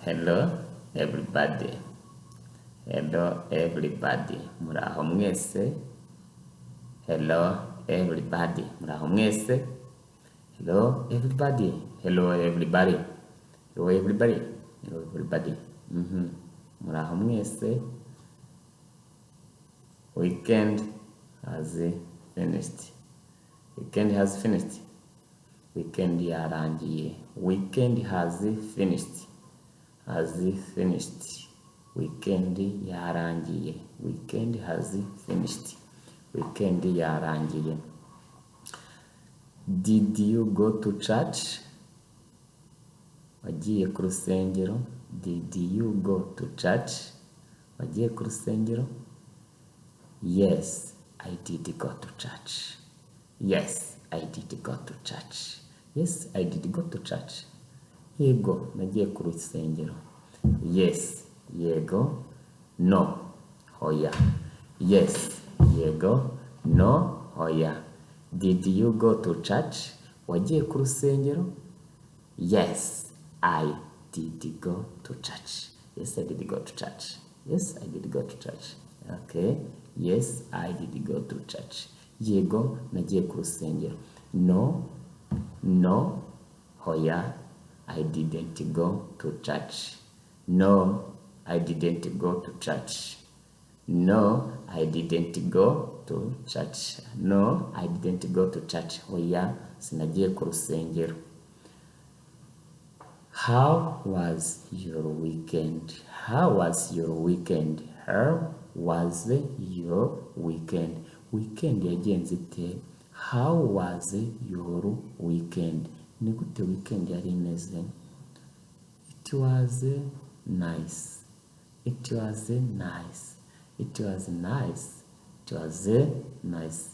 Hello everybody. Hello everybody. Muraho mwese. Hello everybody. Muraho mwese. Hello everybody. Hello everybody. Hello everybody. Hello everybody. Muraho mwese. Weekend has finished. Weekend has finished. Weekend yarangiye. Weekend has finished. Has finished. Weekend yarangiye. Weekend has finished. Weekend yarangiye. Did you go to church? Wagiye ku rusengero? Did you go to church? Wagiye ku rusengero? Yes, I did go to church. Yes, I did go to church. Yes, I did go to church. Yego, nagiye ku rusengero. Yes, yego. No, hoya. Yes, yego. No, hoya. Did you go to church? Wagiye ku rusengero? Yes, I did go to church. Yes, I did go to church. Yes, I did go to church. Okay. Yes, I did go to church. Yego, nagiye ku rusengero. No, hoya. I didn't go to church. No, I didn't go to church. No, I didn't go to church. No, I didn't go to church. Hoya, sinagiye ku rusengero. How was your weekend? How was your weekend? How was your weekend? Weekend yagenze ite? How was your weekend? Ni gute weekend yari imeze? It was nice. It was nice. It was nice. It was nice.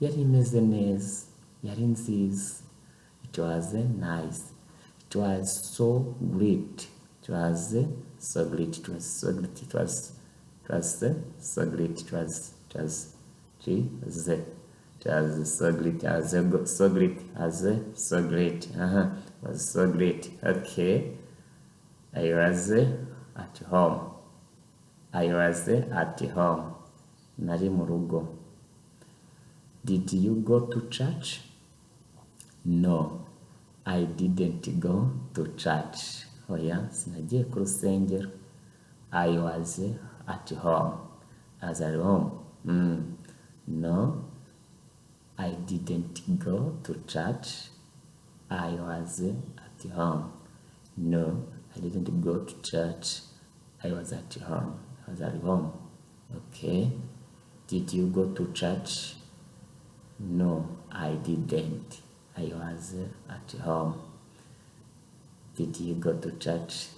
Yari imeze neza. Yari nziza. It was nice. It was so great. It was so great. It was so great. It was so great. It was so great. So great. So great. Was so great. Okay. I was at home. I was at home. Nari mu rugo. Did you go to church? No, I didn't go to church. Oya, sinagiye ku rusengero. I was at home. I was at home. No, I didn't go to church. I was at home. No, I didn't go to church. I was at home. I was at home. Okay. Did you go to church? No, I didn't. I was at home. Did you go to church?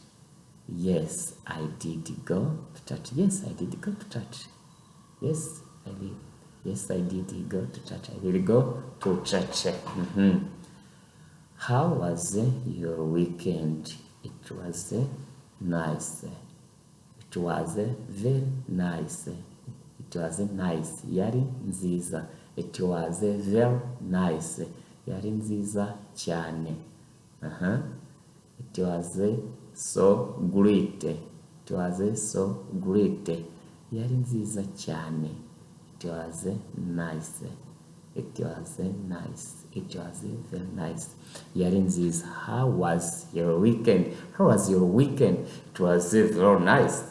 Yes, I did go to church. Yes, I did go to church. Yes, I did. Yes, I did go to church. I did go to church. How was your weekend? It was nice. It was very nice. It was nice. Yari nziza. It was very nice. Yari nziza cyane. It was so great. It was so great. Yari nziza cyane. It was nice. It was nice. It was very nice. Yari nziza. How was your weekend? How was your weekend? It was very nice.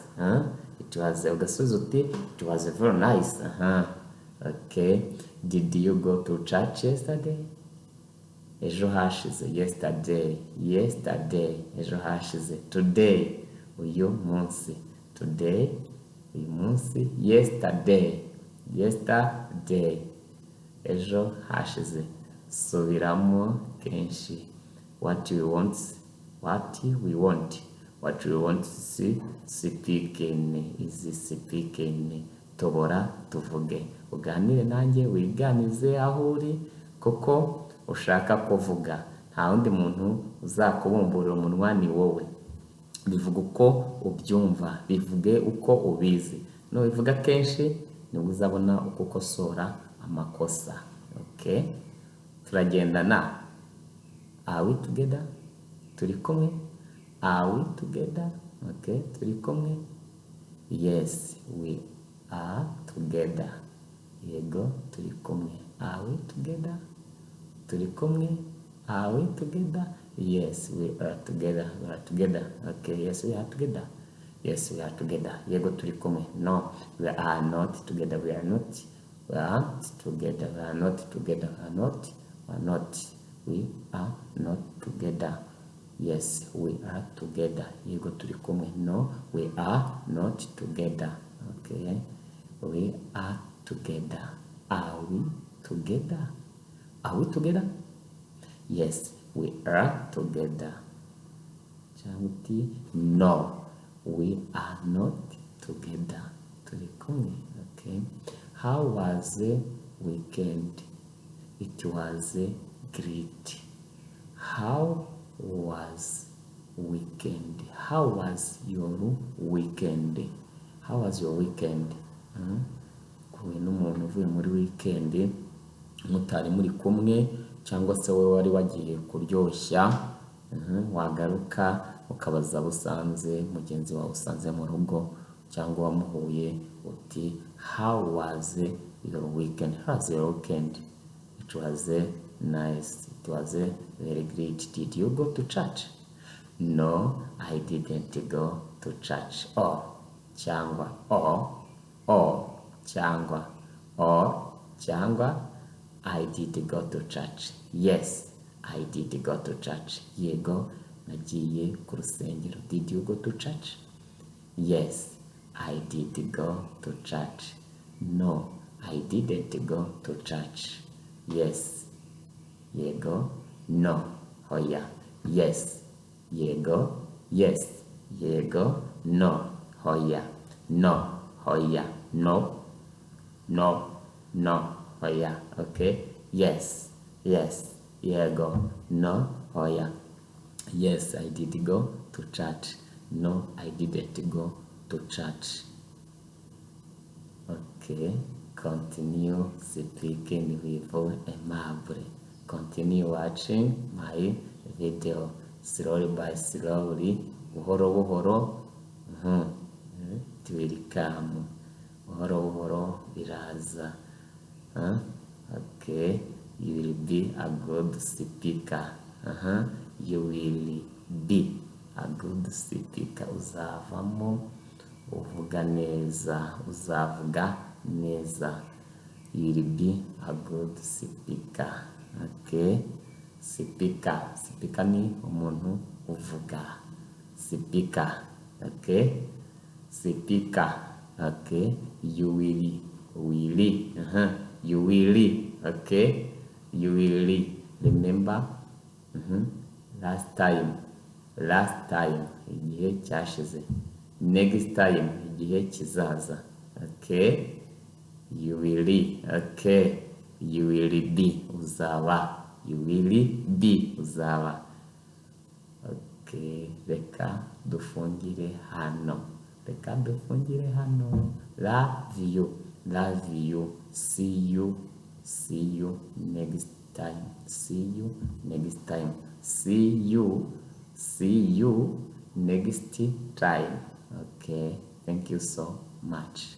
It was ugasubiza uti it was very nice. Okay. Did you go to church yesterday? Ejo hashize. Yesterday. Ejo hashize. Today. Uyu munsi. Today. Uyu munsi. Yesterday. Ejo hashize. Subiramo kenshi. What we want speaking is speaking. Tobora tuvuge. Uganire nanjye wiganize aho uri kuko ushaka kuvuga. Nta wundi muntu uzakubumburira umunwa ni wowe. Bivuga uko ubyumva. Bivuge uko ubizi. Nubivuga kenshi nibwo uzabona uko ukosora amakosa. Okay? Turagendana. Are we together? Turi kumwe? Are we together? Okay, turi kumwe. Yes, we are together. Yego, turi kumwe. Are we together? Turi kumwe. Are we together? Yes, we are together. We are together. Okay, yes, we are together. Yes, we are together. Yego, turi kumwe. No, we are not together. We are not. We are together. We are not together. We are not. We are not. We are not together. Yes, we are together. Yego, turi kumwe. No, we are not together. Okay, we are together. Are we together? Are we together? Yes, we are together. Chanti, no, we are not together. Turi kumwe. Okay. How was the weekend? It was great. How was weekend? How was your weekend? How was your weekend? Kuhuye n'umuntu uvuye muri weekend mutari muri kumwe cyangwa se wowe wari wagiye kuryoshya, wagaruka ukabaza busanze mugenzi wawe usanze mu rugo cyangwa wamuhuye uti how was your weekend? How was your weekend? It was nice. It was very great. Did you go to church? No, I didn't go to church. Or cyangwa cyangwa I did go to church. Yes, I did go to church. Yego, nagiye ku rusengero. Did you go to church? Yes, I did go to church. No, I didn't go to church. Yes, yego, no, hoya. Yes, yego, yes, yego, no, hoya. No, hoya. No, hoya. Okay. Yes, yego, no, hoya. Yes, I did go to church. No, I didn't go to church. Okay. Continue speaking with Aimable. Continue watching my video slowly by slowly. Buhoro. It will come. Buhoro biraza. Okay. You will be a good speaker. You will be a good speaker. Uzavamo uvuga neza. Uzavuga neza. You will be a good speaker. Okay. Speaker ni umuntu uvuga. Speaker. Okay. Speaker. Okay. You will. You will. Okay. You will. Remember. Last time. Igihe cyashize. Next time. Igihe kizaza. Okay. You will. Okay. You will be. Uzaba. You will be. Uzaba. Okay. Reka dufungire hano. Love you. See you next time. See you next time. Okay. Thank you so much.